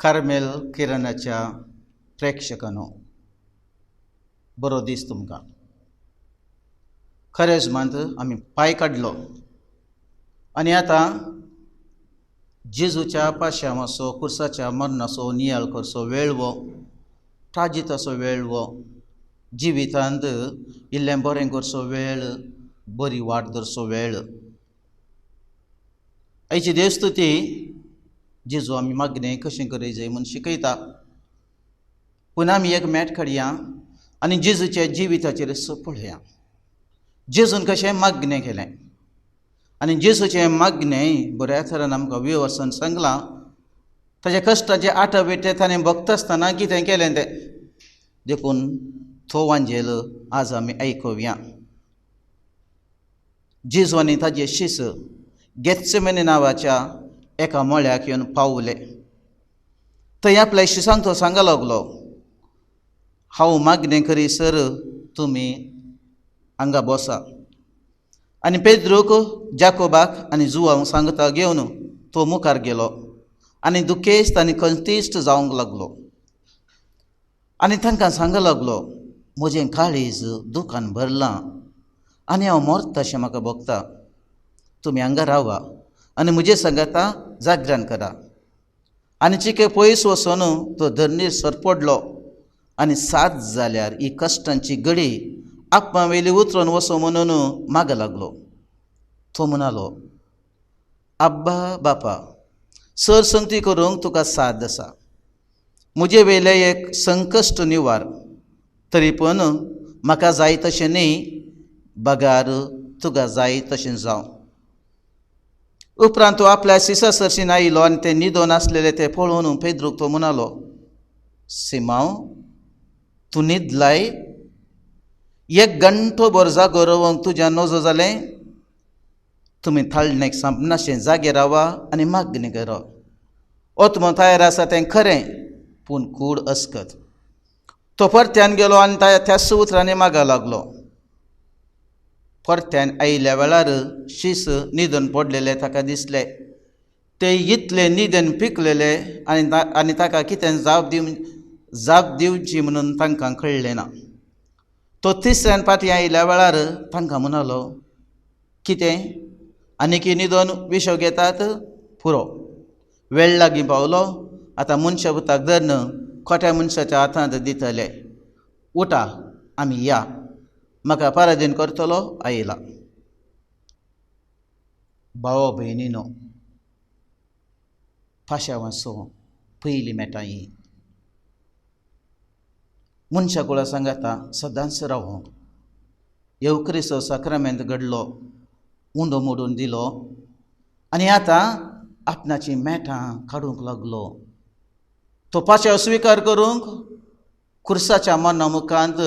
Carmel किरणाच्या प्रेक्षकांनो, बरो दीस तुमकां. खरेंच मात आमी पांय काडलो आनी आतां जेजूच्या पाशांवाचो कुर्साच्या मरणाचो नियाळ करचो वेळ वो, ताजिताचो वेळ वो, जिवितांत इल्लें बरें करचो वेळ, बरी वाट धरचो वेळ. आयची देवस्तुती जेजू आमी मागणें कशें करीत जाय म्हूण शिकयता. पूण आमी एक मॅट काडया आनी जेजूच्या जिविताचेर पळया, जेजून कशें मागणें केलें आनी जेजूचें मागणें बऱ्या तरान आमकां विवर्सान सांगलां. ताच्या कश्टाचे आठविटे ताणें भोगता आसतना कितें केलें तें, देखून तो वांजेल आज आमी आयकुया. जेजू आनी ताजे शीस गेत्सेमनी नांवाच्या एका मळ्याक येवन पावले. थंय आपल्या शिसांक तो सांगा लागलो, हांव मागणें करीसर तुमी हांगा बसा. आनी पेद्रूक, जाकोबाक आनी जुवांक सांगता घेवन तो मुखार गेलो आनी दुखेस्त आनी खंतिश्ट जावंक लागलो. आनी तांकां सांगा लागलो, म्हजें काळीज दुखान भरलां आनी हांव मरता अशें म्हाका भोगता. तुमी हांगा रावा आनी म्हजे सांगाता जागरण करा. आनी चिके पयस वचून तो धरणीर सरपडलो आनी सात जाल्यार ही कश्टांची घडी आपणा वयली उतरून वचो म्हणून माग लागलो. तो म्हणालो, आब्बा बापा, सर संगती करूंक तुका साद आसा, म्हजे वयलें एक संकश्ट निवार, तरी पूण म्हाका जाय तशें न्ही, बगार तुका जाय तशें जावं. उपरांत तो आपल्या सिसा सरशीन आयलो आनी ते न्हिदोन आसलेले ते पळोवन पेद्रूक तो म्हणालो, सिमांव, तूं न्हिदलाय? एक घंटो भर जागो रावंक तुज्यान नजो जालें? तुमी थाळणेक सांपनाशें जागे रावा आनी मागणी करा. ओतमो तयार आसा तें खरें, पूण कूड अस्कत. तो परत्यान गेलो आनी त्याच उतरांनी मागा लागलो. परत्यान आयिल्ल्या वेळार शीस न्हिदून पडलेले ताका दिसले. ते इतले न्हिदेन पिकलेले आनी ताका कितें जाप दिवची म्हणून तांकां कळ्ळें ना. तो तिसऱ्यान फाटीं आयिल्ल्या वेळार तांकां म्हणालो, कितें आनीकी न्हिदोन विशो घेतात? पुरो, वेळ लागीं पावलो, आतां मनशा पुताक धरून खोट्या मनशाच्या हातांत दितले. उठा, आमी या, म्हाका पारादीन करतलो आयला. भाव भयणीनो, पाशांवाचो पयलीं मेटां ही मनशा कुळा सांगाता सदांच रावोंक. येवक्रिसो साक्रामेंत घडलो, उंडो मोडून दिलो आनी आतां आपणाचीं मेटां काडूंक लागलो. तो पाशांव स्विकार करूंक, खुर्साच्या मरणा मुखांत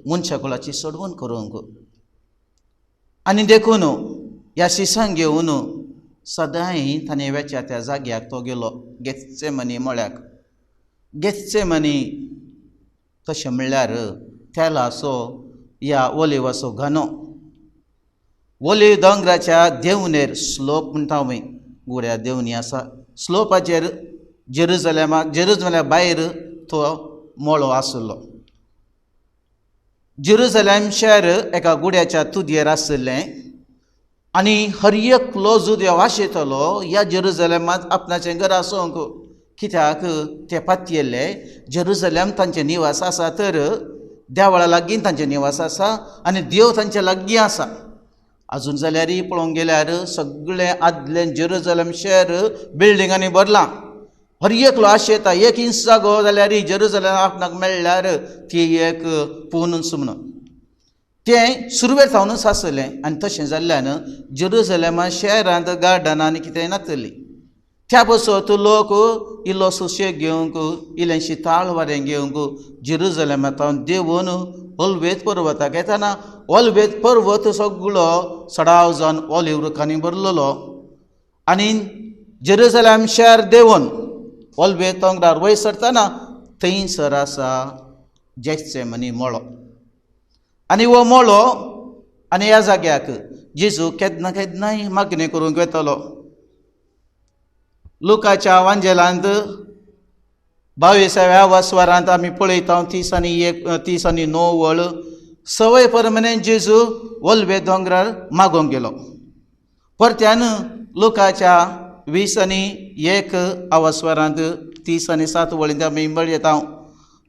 मनशा कुळाची सोडवण करूंक. आनी देखून ह्या शिसांक घेवन सदांय ताणें वेच्या त्या जाग्याक तो गेलो, गेत्सेमनी मळ्याक. गेत्सेमनी तशें म्हणल्यार तेलाचो या ओलिवाचो घानो. ओलीव दोंगराच्या देवनेर स्लोप म्हणटा आमी, गुड्या देवणी आसा, स्लोपाचेर जेरुजलेमा भायर तो मळो आशिल्लो. जेरुजलेम शहर एका गुड्याच्या तुदयेर आशिल्लें आनी हर एकलो जुदयो वाशेतलो ह्या जेरुजलेमांत आपणाचें घर आसूंक, कित्याक ते पातयेल्ले जेरुजलेम तांचें निवास आसा, तर देवळा लागीं तांचें निवास आसा आनी देव तांचे लागीं आसा. आजून जाल्यारय पळोवंक गेल्यार सगळें आदलें जेरुजलेम शहर बिल्डिंगांनी भरलां. हर एकलो आशेता एक इंच जागो जाल्यार जेरुजलेम आपणाक मेळ्ळ्यार ती एक पोनूच म्हणून. तें सुरवेर सावनूच आसलें आनी तशें जाल्ल्यान जेरुजलेमा शहरांत गार्डनां आनी कितें नातली. त्या पासत लोक इल्लो सुशेग घेवंक, इल्लें शिताळ वारें घेवंक जेरुजलेमांत देंवून ओल्वेद पर्वताक येतना ओल्वेद पर्वत सगळो सडाव जावन ओलीव रुखांनी भरलेलो आनी जेरुजलेम शहर देंवून ओल्वेद दोंगरार वयर सरतना थंयसर आसा जेत्सेमनी मळो. आनी हो मळो आनी ह्या जाग्याक जेजू केन्ना केन्नाय मागणी करूंक वेतलो. लुकाच्या वांजेलांत 22व्या वस्वारांत आमी पळयता 30 आनी 1 30 आनी 9 वळ सवय परमने जेजू ओलवे दोंगरार मागोंक गेलो. परत्यान लुकाच्या 20 आनी 1 अवस्वारांत 30 आनी 7 वळींत आमी पळयता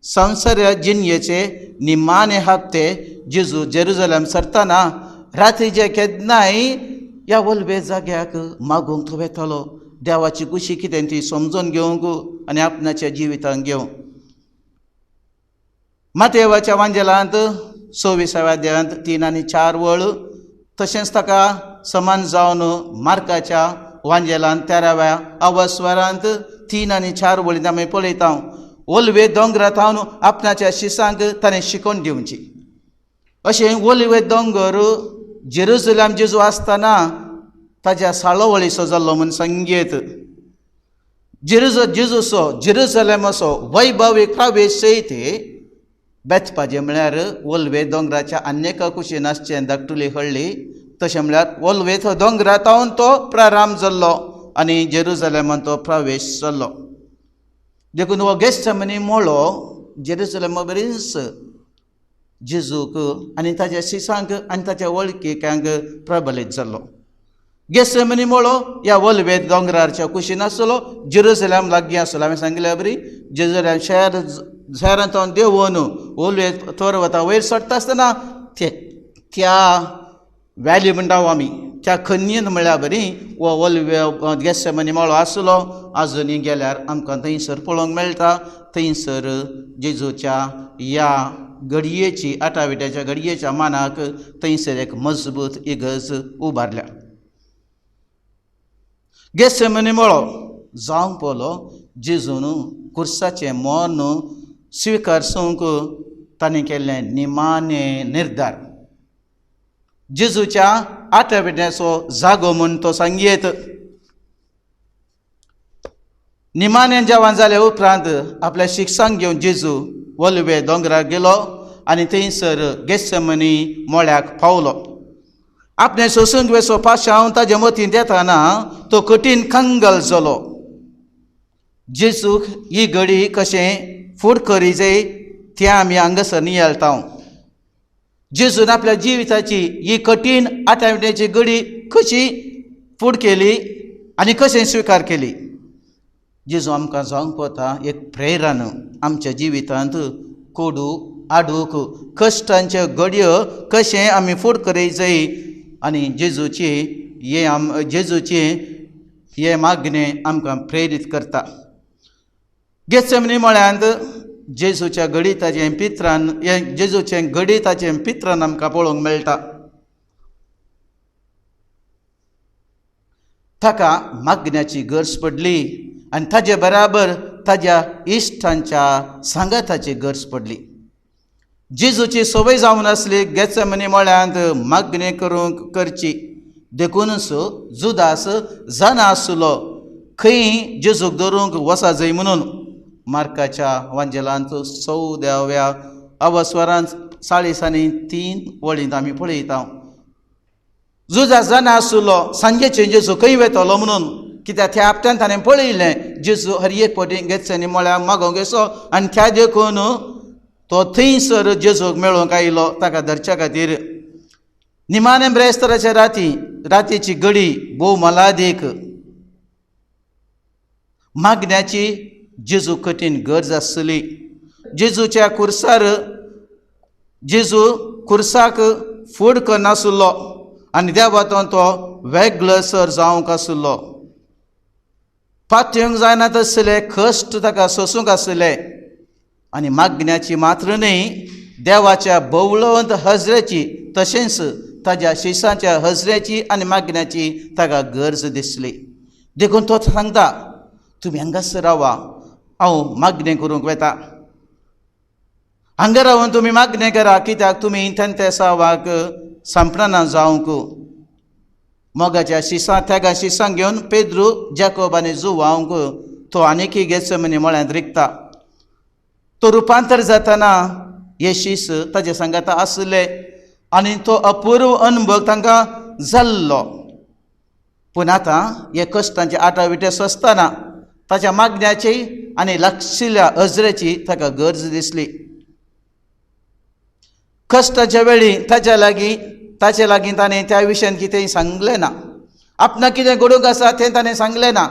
संवसार जिणयेचे निमाणे हप्ते जेजू जेरुजलेम सरतना रातीचे केन्नाय ह्या ओलवे जाग्याक मागूंक तो वेतालो, देवाची खुशी कितें ती समजून घेवंक आनी आपणाच्या जिवितांत घेवंक. मातेवाच्या वांजेलांत 26व्या अध्यायांत 3 आनी 4 वळ, तशेंच ताका समान जावन मार्काच्या वांजेलांत 13व्या अवस्वारांत 3 आनी 4 वळींत आमी पळयता ओलवे दोंगरा थावन आपणाच्या शिसांक ताणें शिकोवन दिवची. अशें ओलवे दोंगर जेरुजलेम जेजू आसतना ताज्या साळोवळीचो जाल्लो म्हूण संगीत. जेजूचो जेरुजलेमाचो वैभवी प्रवेश सयत बेतपाजें म्हळ्यार ओलवे दोंगराच्या आन्येका कुशीन आसचें धाकटुली हळ्ळी, तशें म्हळ्यार ओलवे दोंगरा थावन तो प्रारंभ जाल्लो आनी जेरुजलेमान तो प्रवेश जाल्लो. देखून हो गेस्टमनी मोळो जेरुजलेमा बरीच जेजूक आनी ताज्या शिसांक आनी ताच्या वळखिकांक प्रबलीत जाल्लो. गेस्टमनी मोळो ह्या ओलवे दोंगराच्या कुशीन आसलो, जेरुजलेम लागीं आसलो. हांवें सांगिल्ल्या बरी जेरुजलेम शहरांत देंवून ओलवे पर्वता वयर चडटा आसतना त्या वॅली म्हणटा आमी त्या खन्येन म्हळ्यार बरी हो ओलवे गेस्टमनी मोळो आसलो. आजुनूय गेल्यार आमकां थंयसर पळोवंक मेळटा. थंयसर जेजूच्या ह्या घडयेची आटाविट्याच्या घडयेच्या मानाक थंयसर एक मजबूत इगर्ज उबारल्या. गेस्टमनी मोळो जावंक पळो जेजून खुर्साचें मर्ण स्विकारसूंक ताणें केल्लें निमाणें निर्धार. जेजूच्या आटाविट्याचो जागो म्हूण तो सांगयेत. निमाणें जेवण जाल्या उपरांत आपल्या शिक्षांक घेवन जेजू ओलवे दोंगरार गेलो आनी थंयसर गेस्टमनी मोळ्याक पावलो. आपणें सोसूंक वेसो पाशांव ताजे मतींत येताना तो कठीण कंगल जालो. जेजूक ही घडी कशें फूड करी जाय तें आमी हांगासर नियाळटा. जेजून आपल्या जिविताची ही कठीण आटाविट्याची घडी कशी फूड केली आनी कशें स्विकार केली. जेजू आमकां जावंक वता एक प्रेरण आमच्या जिवितांत कोडूक आडूक कश्टांच्यो घडयो कशें आमी फूड करी जाय आनी जेजूची हे जेजूची हे मागणें आमकां प्रेरीत करता. गेत्सेमनी मळ्यांत जेजूच्या घडिताचें पित्रान हें जेजूचें घडिताचें पित्रान आमकां पळोवंक मेळटा. ताका मागण्याची गरज पडली आनी ताजे बराबर ताज्या इश्टांच्या सांगाताची गरज पडली. जेजूची संवय जावन आसली गेत्सेमनी मळ्यांत मागणी करूंक करची, देखूनच जुदास जाणा आसलो खंय जेजूक धरूंक वसा जाय म्हणून. मार्काच्या वांजेलांत 14व्या अवस्वरांत 40 आनी 3 वळींत आमी पळयता जुदास जाणा आसलो सांजेचें जेजू खंय वेतलो म्हणून, कित्याक त्या आपट्यान ताणें पळयलें जेजू हर एक फावटी गेत्सेमनी मळ्याक मागोंक येसो आनी त्या देखून तो थंयसर जेजूक मेळोवंक आयलो ताका धरच्या खातीर. निमाणे ब्रेस्तराच्या राती रातीची घडी भोव मोलादीक. मागण्याची जेजू कठीण गरज आसली. जेजूच्या खुर्सार जेजू खुर्साक फूड करनासलो आनी देवातून तो वेगळसर जावंक आसलो. पातयेवंक जायना तसले कश्ट ताका सोसूंक आसले आनी मागण्याची मात्र न्हय देवाच्या भोवळवंत हजरेची तशेंच ताज्या शिसांच्या हजरेची आनी मागण्याची ताका गरज दिसली. देखून तो सांगता तुमी हांगासर रावा, हांव मागणें करूंक वेता. हांगा रावन तुमी मागणें करा कित्याक तुमी तेंतेसावाक सांपडना जावंक. मोगाच्या शिसां त्यागा शिसांक घेवन पेद्रू जाकोब आनी जुवांक तो आनीकय गेत्सेमनी मळ्यांत रिगता. तो रुपांतर जातना हे शीस ताजे सांगाता आसले आनी तो अपूर्व अनुभव तांकां जाल्लो. पूण आतां हे कश्टांचे आटाविटे सोंसतना ताच्या मागण्याची आनी लागशिल्ल्या अजरेची ताका गरज दिसली. कश्टाच्या वेळी ताचे लागीं ताणें त्या विशयान कितेंय सांगलें ना. आपणाक कितें घडूंक आसा तें ताणें सांगलें ना,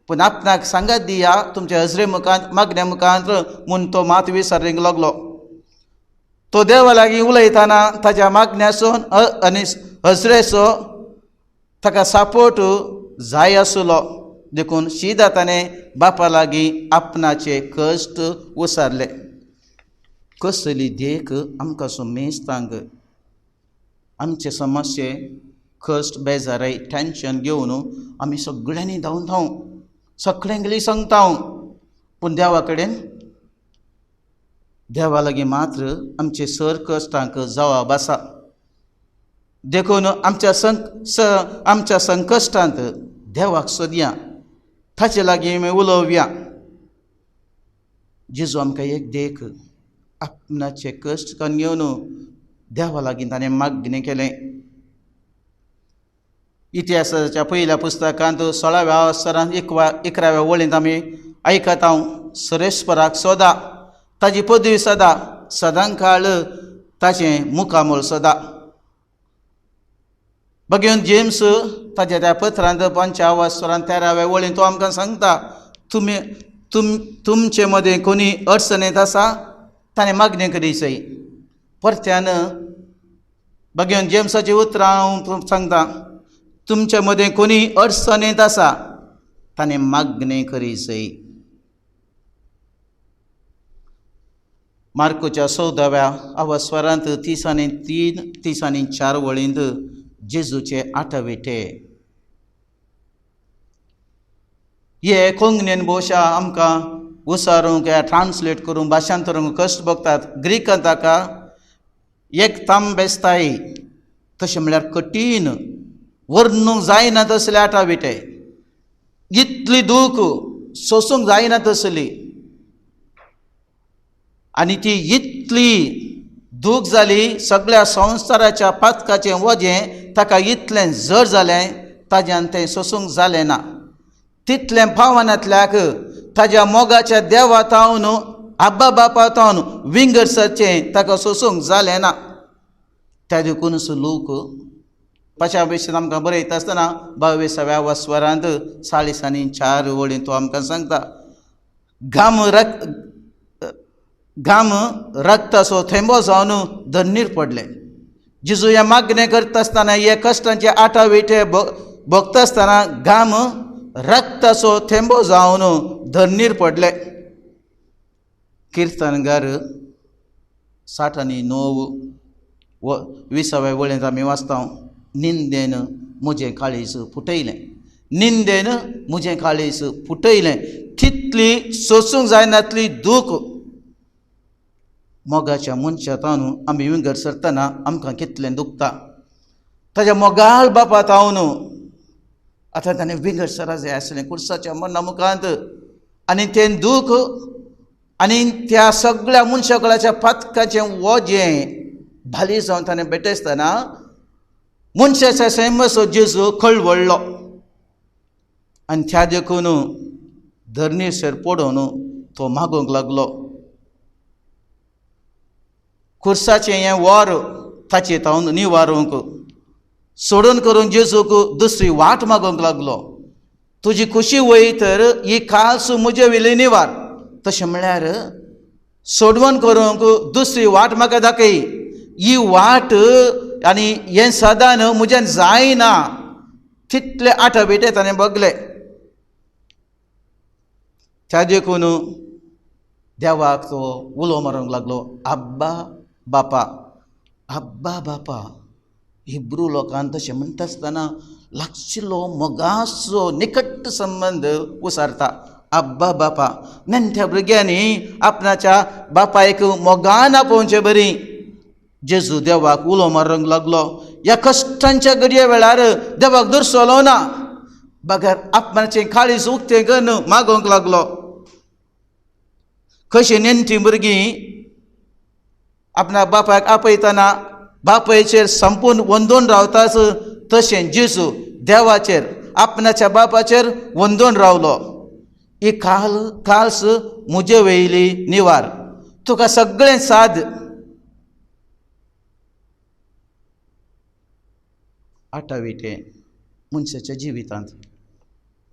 पूण आपणाक सांगात दिया तुमच्या हजरे मुखांत मागण्या मुखांत म्हूण तो मात विसरूंक लागलो. तो देवा लागीं उलयतना ताच्या मागण्याचो आनी हजरेचो ताका सपोर्ट जाय आसलो. देखून शीदा ताणें बापा लागीं आपणाचे कश्ट उसारले. कसली देख आमकां सुमेस्तांक. आमचे समस्ये कश्ट बेजाराय टेंशन घेवन आमी सगळ्यांनी धांवन धांव सगळ्यांक सांगता, पूण देवा कडेन देवा लागीं मात्र आमचे सर कश्टांक जवाब आसा. देखून आमच्या संकश्टांत देवाक सोदया, ताचे लागीं आमी उलोवया. जेजू आमकां एक देख, आपणाचे कश्ट करून घेवन देवा लागीं ताणें मागणें केलें. इतिहासाच्या पयल्या पुस्तकांत 16व्या अवसरांत 11व्या वळींत आमी आयकता, सरेश्वराक सोदा, ताजी पदवी सदा, सदांकाळ ताचें मुखामळ सोदा. भगवान जेम्स ताच्या त्या पत्रांत 5व्या अवसरांत 13व्या वळींत तो आमकां सांगता, तुमी तुमचे मदें कोणी अडचणेंत आसा ताणें मागणें करीचय. परत्यान भगवान जेम्साची उतरां हांव सांगता, तुमचे मदें कोणी अडचणेंत आसा ताणें मागणें करीचय. मार्कोच्या 14व्या अवस्वरांत 33 34 वळींत जेजूचे आठवेटे हे कोंकणीन भोवशा आमकां उसारूंक या ट्रान्सलेट करूंक भाशांतरूंक कश्ट भोगतात. ग्रीकांत ताका एक तांबेस्ताय तशें म्हळ्यार कठीण वर्णूंक जायना तसले आठाविटे, इतली दूख सोसूंक जायना तसली. आनी ती इतली दूख जाली सगळ्या संवसाराच्या पातकाचें वजें ताका इतलें जड जालें ताज्यान तें सोसूंक जालें ना. तितलें पावनातल्याक ताज्या मोगाच्या देवा तावन आब्बा बापा तावन विंगड सरचें ताका सोसूंक जालें ना. त्या देखूनच लोक पांचा भशेन आमकां बरयता आसतना 22व्या वस्वरांत 40 आनी 4 वळींत तो आमकां सांगता, घाम रक्ताचो थेंबो जावन धरणीर पडले. जेजू हें मागणें करता आसतना हे कश्टांचे आठाविटे भोगता आसतना घाम रक्ताचो थेंबो जावन धरणीर पडले. किर्तनगार 60 आनी 9 20व्या वळींत आमी वाचता, निंदेन म्हजें काळीज फुटयलें, निंदेन म्हजें काळीज फुटयलें. तितली सोसूंक जायनातली दूख मोगाच्या मनशा तावन आमी विंगड सरतना आमकां कितलें दुखता. ताज्या मोगाळ बापा तावन आतां ताणें विंगड सरा जाय आसलें कुर्साच्या मरणा मुखांत, आनी तें दूख आनी त्या सगळ्या मनशाकळाच्या पातकाचें वजें भाली जावन ताणें भेटयतना मनशाच्या सैमाचो जेजू कळवळ्ळो आनी त्या देखून धरणीचेर पडून तो मागूंक लागलो. कुर्साचें हें वर ताचे तावन निवारूंक सोडून करून जेजूक दुसरी वाट मागूंक लागलो. तुजी खुशी वय तर ही काल्स म्हजे वयली निवार, तशें म्हळ्यार सोडवण करूंक दुसरी वाट म्हाका दाखय, ही वाट आनी हें साधन म्हज्यान जायना. तितले आठाविटे ताणें बगले. त्या देखून देवाक तो उलो मारूंक लागलो, आब्बा बापा, आब्बा बापा. हिब्रू लोकान तशें म्हणटा आसतना लागशिल्लो मोगाचो निकट संबंद उसारता. आब्बा बापा नेण्ट्या भुरग्यांनी आपणाच्या बापायक मोगान आपोवचे बरी जेजू देवाक उलो मारूंक लागलो. ह्या कश्टांच्या घडये वेळार देवाक दुरसलो ना, बगर आपणाचें काळीज उक्तें करून मागूंक लागलो. कशीं नेण्टी भुरगीं आपणा बापायक आपयतना बापायचेर संपूर्ण वंदून रावताच, तशें जेजू देवाचेर आपणाच्या बापाचेर वंदून रावलो. ही काल काल्स म्हजे वयली निवार, तुका सगळें साद. आठाविटे मनशाच्या जिवितांत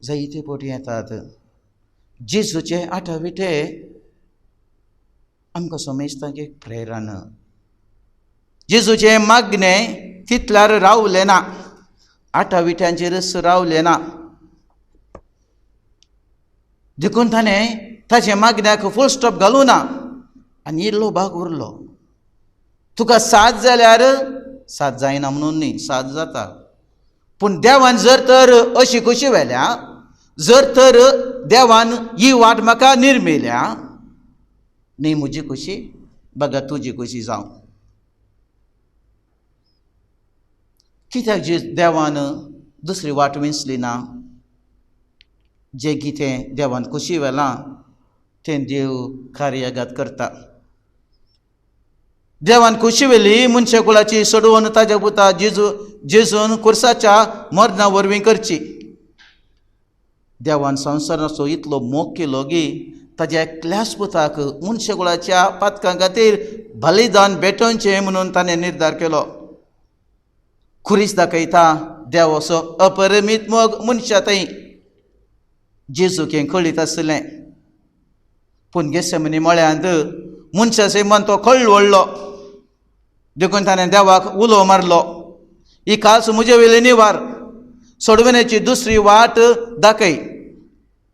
जायते फावटी येतात. जेजूचे आठाविटे आमकां समेस्तांक एक प्रेरणा. जेजूचें मागणें तितल्यार रावलें ना, आठाविट्यांचेरच रावलें ना. देखून ताणें ताच्या मागण्याक फूल स्टॉप घालूं ना आनी इल्लो भाग उरलो. तुका साथ जाल्यार साथ जायना म्हणून न्ही, साथ जाता. पूण देवान जर तर अशी कशी व्हेल्या, जर तर देवान ही वाट म्हाका निर्मिल्या न्ही, म्हजी खुशी बघा तुजी खुशी जावं. कित्याक जी देवान दुसरी वाट विंचली ना? जें कितें देवान खुशी व्हेलां तें देव कार्यागत करता. देवान खुशी व्हेली मनशा कुळाची सोडोवन ताज्या पुता जेजून खुर्साच्या मरणा वरवीं करची. देवान संवसाराचो इतलो मोग केलो की ताज्या एकल्याच पुताक मनशा कुळाच्या पातकां खातीर बलिदान भेटोवचें म्हणून ताणें निर्धार केलो. खुरीस दाखयता देव असो अपरिमीत मोग मनशा थंय. जेजूक हें कळीत आसलें, पूण गेसेमनी मळ्यांत मनशाचे मन तो कळवळ्ळो. देखून ताणें देवाक उलो मारलो, ही कास म्हजे वयली निवार, सोडवण्याची दुसरी वाट दाखय.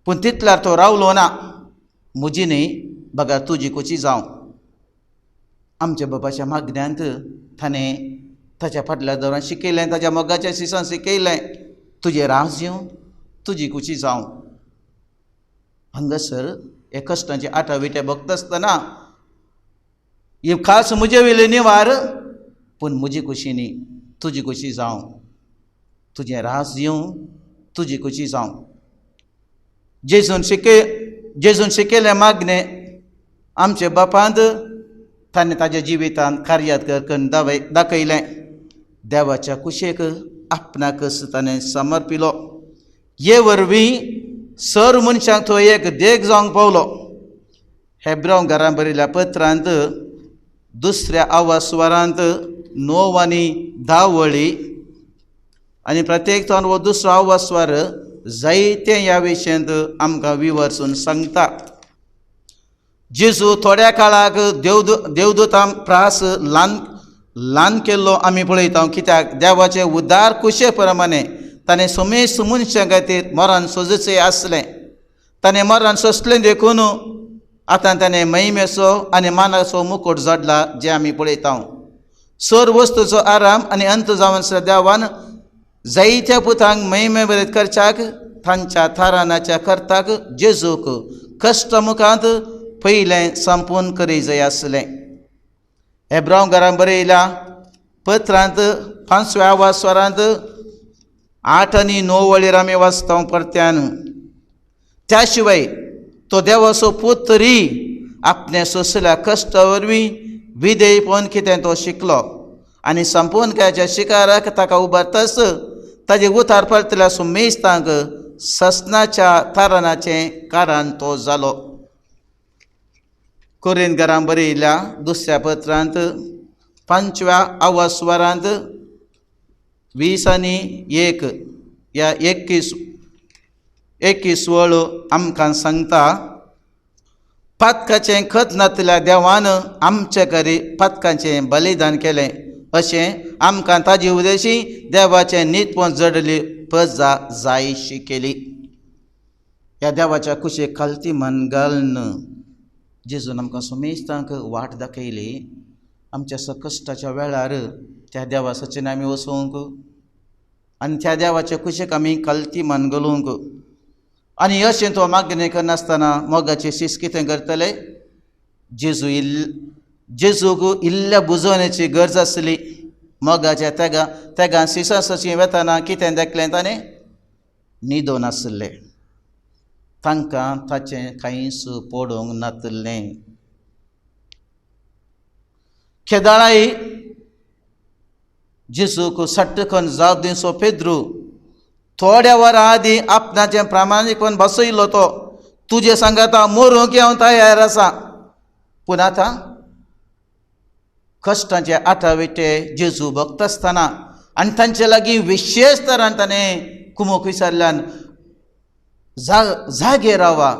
पूण तितल्यार तो रावलो ना, म्हजी न्ही बगर तुजी खुशी जावं. आमच्या बाबाच्या मागण्यांत ताणें ताच्या फाटल्या दौरान शिकयलें, ताच्या मोगाच्या सिसान शिकयलें, तुजें राज येवं, तुजी खुशी जावं. हांगासर हे कश्टांचे आठाविटे भोगता आसतना ही खास म्हजे वयली निवार, पूण म्हजी खुशी न्ही तुजी खुशी जावं, तुजें राज येवं, तुजी खुशी जावं. जेजून शिकयलें मागणें आमच्या बापांत ताणें ताज्या जिवितांत कार्यात करून दाखयलें. देवाच्या कुशेक आपणाकच ताणें समर्पिलो. हे वरवीं सर मनशांक तो एक देख जावंक पावलो. हेब्रांव घरां बरयल्या पत्रांत दुसऱ्या आवासवारांत 9 आनी 10 वळी आनी प्रत्येक तोंड हो दुसरो आवासवार जायते ह्या विशयांत आमकां विवर्सून सांगता. जेजू थोड्या काळाक देवदूतां प्रास ल्हान ल्हान केल्लो आमी पळयता. कित्याक देवाचे उदार कुशे प्रमाणे ताणें समेस्त मनशां खातीर मरण सोजचें आसलें. ताणें मरण सोंसलें देखून आतां ताणें महिमेचो आनी मानाचो मुकुट जोडला, जें आमी पळयता. सर वस्तूचो आराम आनी अंत जावन आसल्या देवान जायत्या पुतांक महिमे बरें करच्याक तांच्या थारानाच्या कर्ताक जेजूक कश्ट मुखांत पयलें संपूर्ण करी जाय आसलें. हेब्रांव घरां बरयल्या पत्रांत 5व्या आवासवारांत 8 आनी 9 वळीर आमी वाचता परत्यान. त्या शिवाय तो देवाचो पूत तरी आपणे सोंसल्या कश्टा वरवीं विधेयपण कितें तो शिकलो आनी संपूर्ण काळाच्या शिकाराक ताका उबारताच ताजे उतार परतल्या सुमेस्तांक ससनाच्या तारणाचें कारण तो जालो. कोरिंथ घरां बरयल्या दुसऱ्या पत्रांत 5व्या आवासवारांत 20 आनी 1 ह्या 21 वळ आमकां सांगता, पातकाचें खत नातल्या देवान आमचे करी पातकाचें बलिदान केलें अशें आमकां ताजी उदेशी देवाचें नीतपण जडली प्रजा जायशी केली. ह्या देवाच्या कुशेक खालती मन घालून जेजून आमकां समेस्तांक वाट दाखयली. आमच्या सकश्टाच्या वेळार त्या देवा सचेन आमी वचूंक आनी त्या देवाच्या कुशेक आमी खालती मन घालूंक. आनी अशें तो मागणें करनासतना मोगाचे शीस कितें करतले? जेजूक इल्ल्या बुजोवण्याची गरज आसली. मोगाच्या तेगां शिसां सची वेतना कितें देखलें ताणें? न्हिदोन आसलें. तांकां ताचें कांयच पडूंक नातिल्लें. केदाळाय जेजूक सट्टकन जाप दिवचो पेद्रू थोड्या वरां आदीं आपणाचें प्रामाणीकपण बसयलो तो तुजे सांगाता मरूंक हांव तयार आसा. पूण आतां कश्टांचे आठाविटे जेजू भोगता आसतना आनी तांचे लागीं विशेश तरान ताणें कुमोक विचारल्यान जागे रावा,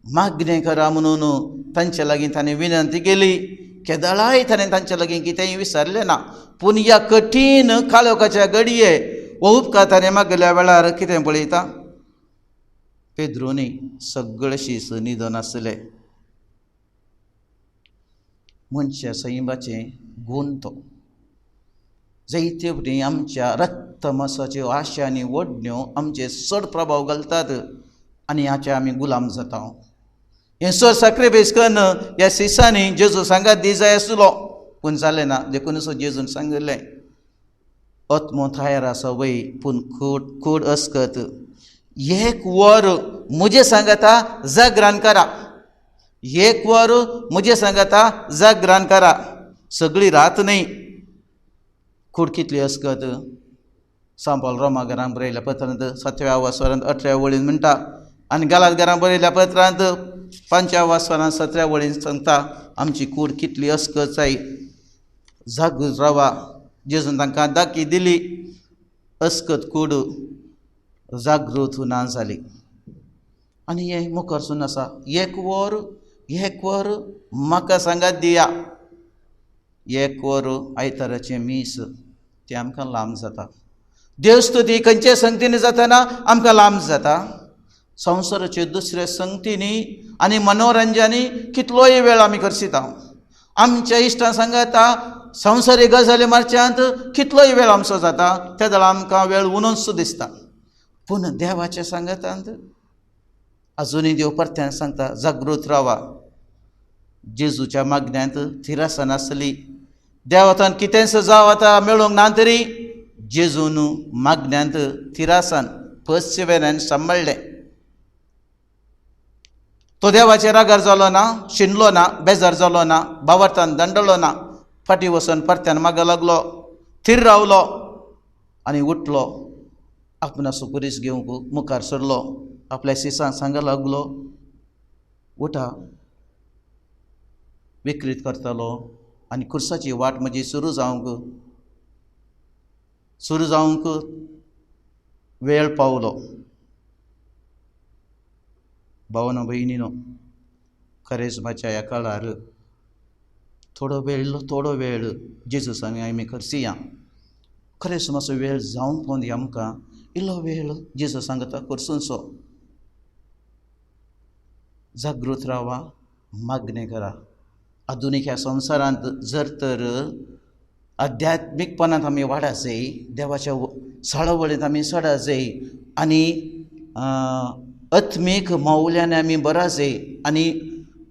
मागणें करा म्हणून तांचे लागीं ताणें विनंती केली. केदळाय ताणें तांचे लागीं कितेंय विचारलें ना, पूण ह्या कठीण काळोखाच्या घडये हो उपकार ताणें मागल्या वेळार कितें पळयता, पेद्रूनी सगळे शीस न्हिदून आसले. मनशा सैमाचें गूण तो. जायते फावटी आमच्या रक्तमासाच्यो आशा आनी ओडण्यो आमचेर चड प्रभाव घालतात आनी हाचे आमी गुलाम जाता. हें सर साक्रिफायस करून ह्या सिसांनी जेजू सांगात दी जाय आसलो, पूण जालें ना. देखूनच जेजून सांगिल्लें, आत्मो तयार आसा वय, पूण कूड अस्कत. एक वर म्हजें सांगाता जागरण करा, एक वर म्हजें सांगाता जागरण करा, सगळी रात न्हय. कूड कितली अस्कत. सांपाल रोमा घरान बरयल्या पत्रांत 7व्या वासरांत 18व्या वळीन म्हणटा आनी गालात घरान बरयल्या पत्रांत 5व्या वासरांत 17व्या वळीन सांगता आमची कूड कितली अस्कत जाय. जागृत रावा. जेजून तांकां दाखी दिली, अस्कत कूड जागृत ना जाली. आनी हें मुखारसून आसा, एक वर, एक वर म्हाका सांगात दिया. एक वर आयताराचें मीस तें आमकां लांब जाता. देवस्तुती खंयचे संगतीन जाताना आमकां लांब जाता. संवसाराचे दुसऱ्या संगतींनी आनी मनोरंजनांनी कितलोय वेळ आमी खर्चिता. आमच्या इश्टां सांगाता संवसारी गजाली मारच्यांत कितलोय वेळ आमचो जाता, त्या वेळार आमकां वेळ उणोच दिसता. पूण देवाच्या सांगातांत अजुनूय देव परत्यान सांगता जागृत रावा. जेजूच्या मागण्यांत थिरासन आसली. देवातान कितेंच जावं आतां मेळूंक ना तरी जेजून मागण्यांत थिरासान पर्सिवेरन्स सांबाळ्ळें. तो देवाचे रागार जालो ना, शिणलो ना, बेजार जालो ना, बावरतान दंडलो ना, फाटीं वचून परत्यान मागो लागलो, थीर रावलो आनी उठलो, आपणाचो पुरीस घेवंक मुखार सरलो, आपल्या सिसांक सांगो लागलो, उठा, विक्रीत करतालो आनी खुर्साची वाट म्हजी सुरू जावंक वेळ पावलो. भावनो भयणीनो, खरेजमाच्या ह्या काळार थोडो वेळ, थोडो वेळ जेजू सांगे आमी खर्चिया. खरेंच मातसो वेळ जावंक पोवन आमकां इल्लो वेळ जेजू सांगता खर्चुनसो. जागृत रावा, मागणें करा. आधुनीक ह्या संवसारांत जर तर आध्यात्मीकपणांत आमी वाडा जाय, देवाच्या साळावळींत आमी चडा जाय आनी आत्मीक मौल्यान आमी बरा जाय आनी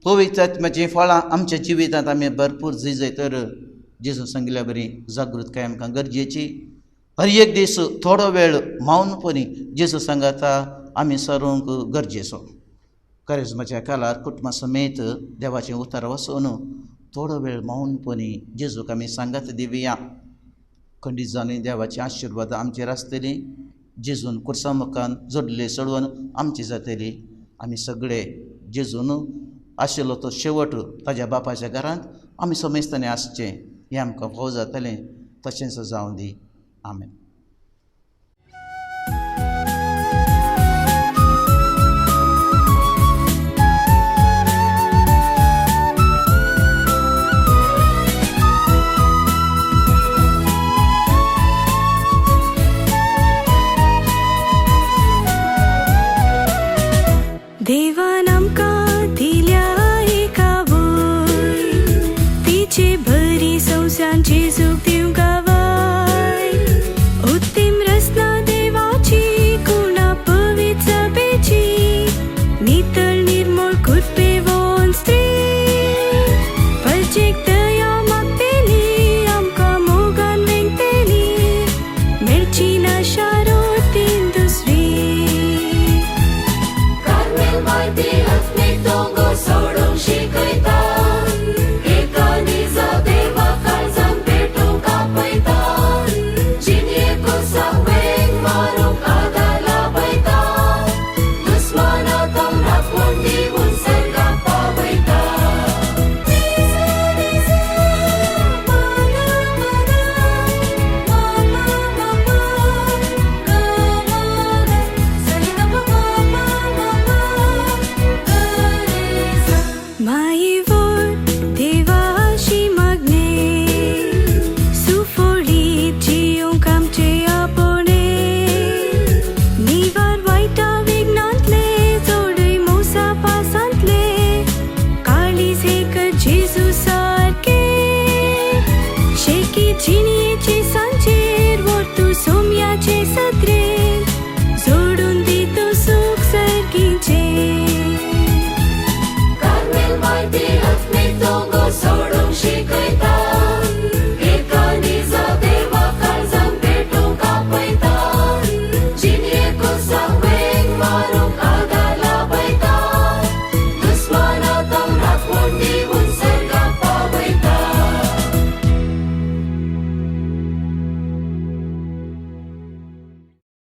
पवित्र आत्म्याचीं फळां आमच्या जिवितांत आमी भरपूर जाय तर जेजून सांगिल्ल्या बरी जागृतकाय आमकां गरजेची. हर एक दीस थोडो वेळ मौनपणी जेजू सांगाता आमी सरूंक गरजेचो. करेजमाच्या काळार कुटुंबा समेत देवाचें उतर वचून थोडो वेळ मौनपणी जेजूक आमी सांगात दिवया. खंडीत जावन देवाची आशिर्वाद आमचेर आसतली. जेजून खुर्सा मुखान जोडले चडोवन आमची जातली. आमी सगळे जेजून आशिल्लो तो शेवट ताज्या बापाच्या घरांत आमी समेस्तांनी आसचें हें आमकां फावो जातलें. तशेंच जावं दी. आमेन. देवान आमकां दिल्या एका वय, तिचे बरी संवसांची सुख दिवंक गावाय. माई.